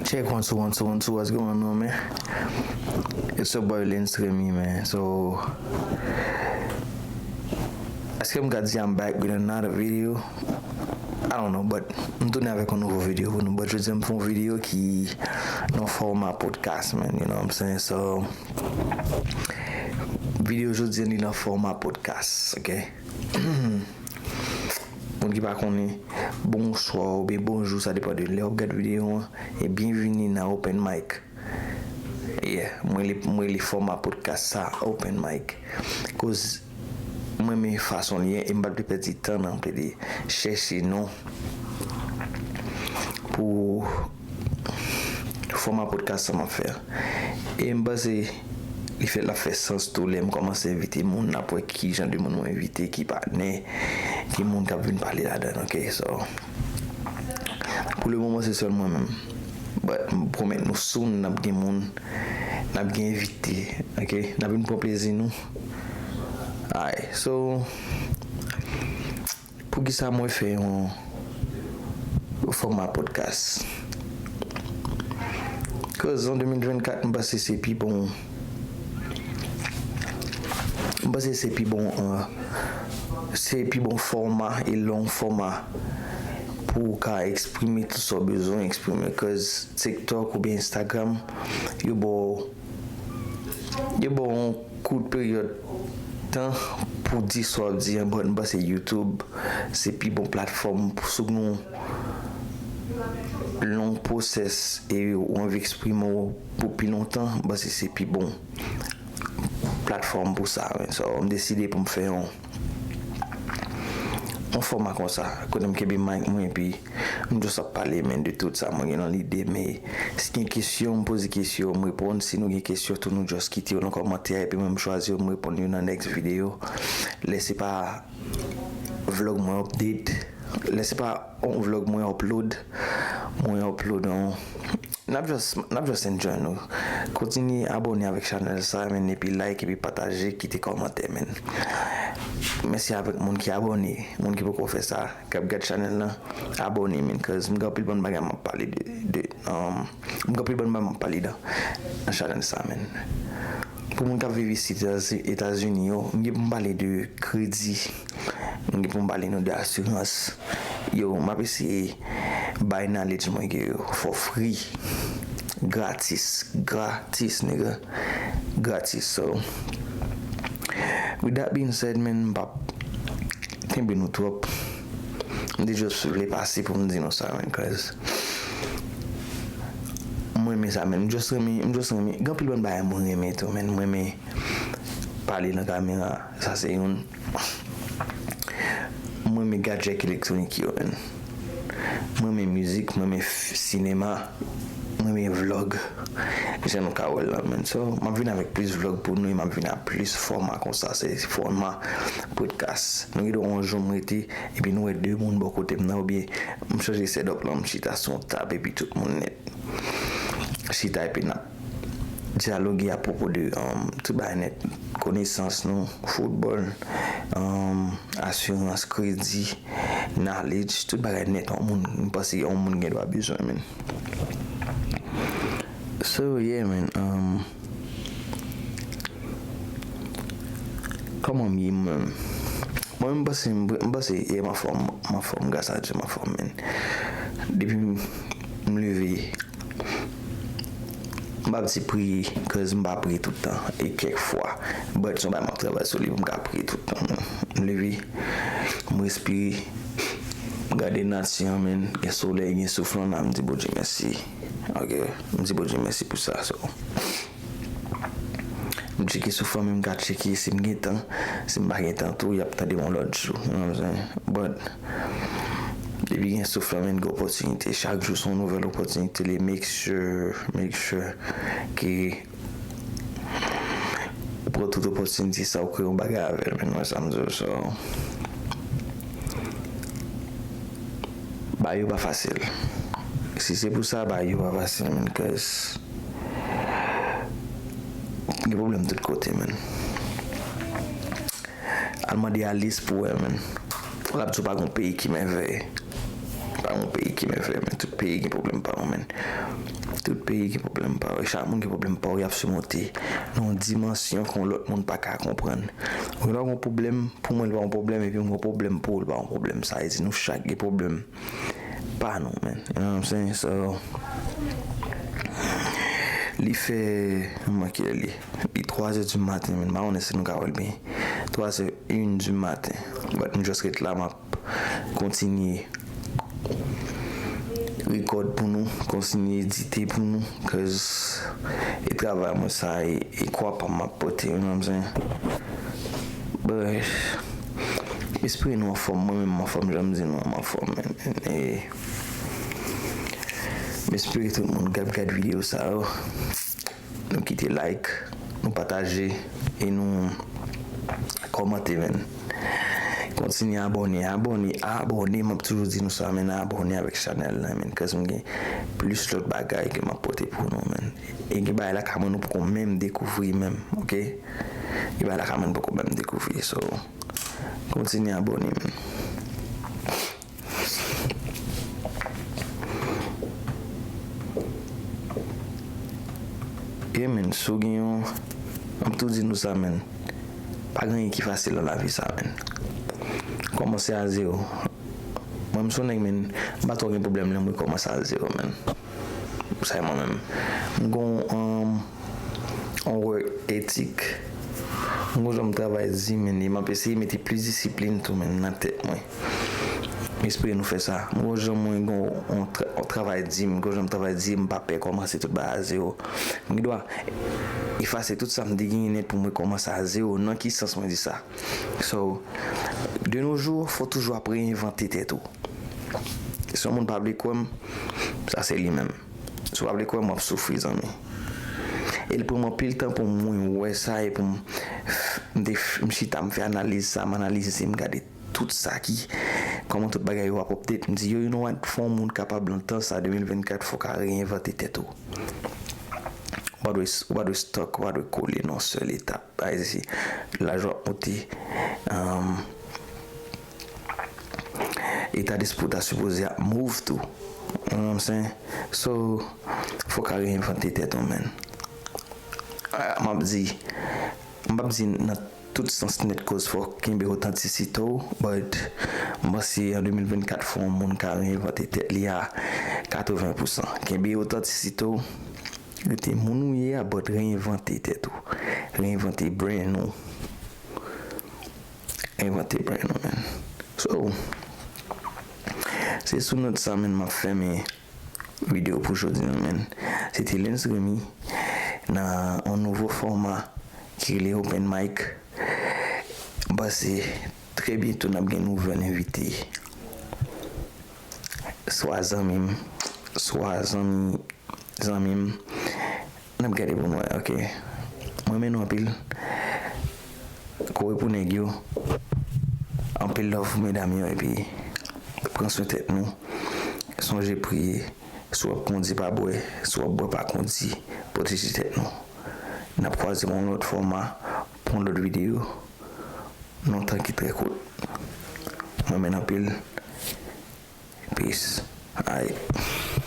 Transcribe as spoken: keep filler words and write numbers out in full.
Check one, two, one, two, one, two. What's going on, man? It's your boy Lens Remy, man. So, èske m ka di I'm back with another video? I don't know, but m tounen avèk yon nouvo videyo pou nou. But jodi a m fè yon videyo ki nan fòma podcast, man. You know what I'm saying? So, videyo jodi a li nan fòma podcast, ok? Moun ki pa konnen, bonswa oubyen bonjou, sa depann de lè w ap gad videyo an. E byenvini nan Open Mic. Yeah, mwen li, mwen li fòma podcast sa, Open Mic. Koz mwen renmen fason li ye, e m pa vle pèdi tan nan plede chèche non pou fòma podcast sa m ap fè. E m panse li fè, l ap fè sans tou lè m kòmanse envite moun, n ap wè ki jan de moun mwen envite, ki patnè, ki moun k ap vin pale ladan, ok? So, pou le moman, se sèl mwen menm. But, m pwomèt nou, soon, n ap gen moun, n ap gen envite, ok? N ap vin pran plezi nou. Alright, so, poukisa mwen fè yon fòma podcast? Koz an de mil vennkat, m panse se pi bon, m panse se pi bon, uh, se pi bon fòma e long fòma pou w ka eksprime tout sa w bezwen eksprime. Koz TikTok oubyen Instagram, yo ba w, yo ba w yon kout peryòd tan pou di sa w ap di an, but m panse YouTube se pi bon platfòm pou, si w gen yon long pwosès e w anvi eksprime w pou pi lontan, m panse se pi bon platfòm pou sa, man. So, m deside pou m fè yon, yon fòma konsa, kote m kenbe mic mwen, epi m just ap pale, man, de tout sa mwen gen nan lide, men si gen kesyon, m poze kesyon, m reponn. Si nou gen kesyon tou, nou just kite yo nan kòmantè, epi mwen m chwazi yo, m reponn yo nan next video. Lè se pa vlog mwen update, lè se pa yon vlog mwen upload, mwen upload yon N ap just, n ap just enjoy nou. Kontinye abòne avèk chanèl sa, man, epi like, epi pataje, kite kòmantè, man. Mèsi avèk moun ki abòne, moun ki poko fè sa, k ap gad chanèl la, abòne, man, cause m gen anpil bann bagay m ap pale de, de, um, m gen anpil bann bagay m ap pale dan, nan chanèl sa, man. Pou moun k ap viv isit Etazini yo, m gen pou m pale de kredi, m gen pou m pale nou de asirans. Yo, m ap eseye bay knowledge mwen ke yo for free. Gratis. Gratis, nigga. Gratis. So, with that being said, man, m p ap kenbe nou twòp. M te just vle pase pou m di nou sa, man, cause m renmen sa, man. M just renmen, m just renmen. Gen anpil bann bagay mwen renmen tou, man. M renmen pale nan kamera. Sa se youn. M renmen gadjèt elektwonik yo, man. M renmen mizik, m renmen f-, sinema, m renmen vlog. Jan nou ka wè l la, man. So, m ap vin avèk plis vlog pou nou, e m ap vin ak plis fòma konsa. Se fòma podcast. Nou gen dwa yon jou m rete, epi nou wè de moun bò kote m nan, oubyen m chanje setup lan, m chita sou yon tab, epi tout moun nèt. Chita, epi n ap dyaloge apwopo de, um, tout bagay nèt, konesans nou, foutbòl, um, asirans, kredi, knowledge, tout bagay nèt yon moun, m panse yon moun gen dwa bezwen, man. So, yeah, man, um, kòman m ye, mwen? Mwen, m panse, m, m panse, yeah, m anfòm, m anfòm, gras a Dye, m anfòm, man. Depi m, m leve, m p ap di priye, cause m pa priye tout tan, e kèk fwa. But se yon bagay m ap travay sou li pou m ka priye tout tan, man. M leve, m respire, m gade nati an, man. Gen solèy, gen souf lan la, m di Bondye mèsi. Ok, m di Bondye mèsi pou sa, so. M tcheke souf lan, men m ka tcheke si m gen tan. Si m pa gen tan tou, y ap tande m yon lòt jou. You know what I'm saying? But, depi gen souf lan, man, gen opòtinite. Chak jou se yon nouvèl opòtinite. Li make sure, make sure ke ou pran tout opòtinite sa, ou kreye yon bagay avè l, man. Wè sa m di w, so. Bagay yo pa fasil. Si se pou sa, bagay yo pa fasil, man, cause gen pwoblèm tout kote, man. Al mande Alis pou wè, man. L ap di w pa gon peyi ki mèvèye. Pa yon peyi ki mèvèy, men tout peyi gen pwoblèm pa yo, men. Tout peyi gen pwoblèm pa yo. Chak moun gen pwoblèm pa yo, y ap simonte nan yon dimansyon ke yon lòt moun pa ka konprann. Ou gen dwa gen yon pwoblèm, pou mwen, li pa yon pwoblèm, epi m gen yon pwoblèm pou ou, li pa yon pwoblèm. Sa vle di, nou chak gen pwoblèm pa nou, men. You know what I'm saying? So, li fè, mwen ki li, li twa zè di maten, men, m pa konnen si nou ka wè l byen. Twa zè, en di maten. But m just ret la, m ap kontinye record pou nou, kontinye edite pou nou, cause e travay mwen sa, e, e kwa pa m ap pote, you know what I'm saying? But, m espere nou anfòm, mwen menm m anfòm, jan m di nou, m anfòm, man. E, m espere tout moun k ap gad videyo sa yo, nou kite like, nou pataje, e nou kòmante, man. Kontinye abòne, abòne, abòne, m ap toujou di nou sa, man, abòne avèk chanèl la, man, cause m gen plis lòt bagay ke m ap pote pou nou, man. E gen bagay lakay mwen nou poko menm dekouvri menm, oke? Gen bagay lakay mwen nou poko menm dekouvri, so, kontinye abòne, man. Yeah, man, si w gen yon, m ap tou di nou sa, man. Pa gen anyen ki fasil nan lavi sa, man. Kòmanse a zewo. Mwen, m se yon nèg, man, m pa twò gen pwoblèm lè mwen kòmanse a zewo, man. Sa e mwen menm. M gon, um, yon work ethic. M gon jan m travay di, man, e m ap eseye mete plis disiplin tou, man, nan tèt mwen. M espere nou fè sa. M gon jan mwen gon yon tra-, yon travay di, m gon jan m travay di, m pa pè kòmanse tout bagay a zewo. M gen dwa efase tout sa m te genyen nèt pou mwen kòmanse a zewo. Nan ki sans mwen di sa? So, de nos jours, fò toujou ap reenvante tèt ou. Si yon moun pa vle kwè m, sa se li menm. Si w pa vle kwè m, w ap soufri, zanmi. E l pran m anpil tan pou mwen wè sa, e pou m, m te f-, m chita, m fè analiz sa, m analize, m gade tout sa ki, kòman tout bagay yo ap update. M di, yo, you know what, fò yon moun kapab nan tan sa, de mil vennkat, fò w ka reenvante tèt ou. Ou pa dwe, ou pa dwe stuck, ou pa dwe kole nan yon sèl etap. Pa egzanp, laj w ap monte, um, eta despri w ta sipoze ap move tou. You know what I'm saying? So, fò w ka reenvante tèt ou, man. Ah, m ap di, m p ap di nan tout sans nèt, koz fò w kenbe otantisite w, but m panse an de mil vennkat fò yon moun ka reenvante tèt li a katreven pousan. Kenbe otantisite w, rete moun ou ye a, but reenvante tèt ou. Reenvante brain ou. Reenvante brain ou, man. So, se sou nòt sa, man, m ap fèmen videyo pou jodi a, man. Se te Lens Remy nan yon nouvo fòma ki rele Open Mic. M panse trè byento n ap gen nouvèl envite. Swa zanmi m, swa zanmi zanmi m. N ap gade pou n wè, oke. M renmen nou anpil. Kore pou nèg yo. Anpil love pou medam yo, epi pran swen tèt nou. Sonje priye. Si w ap kondi, pa bwè. Si w ap bwè, pa kondi. Pwoteje tèt nou. N ap kwaze pou yon lòt fòma, pou yon lòt videyo. Nan yon tan ki trè kout. M renmen n anpil. Peace. Alright.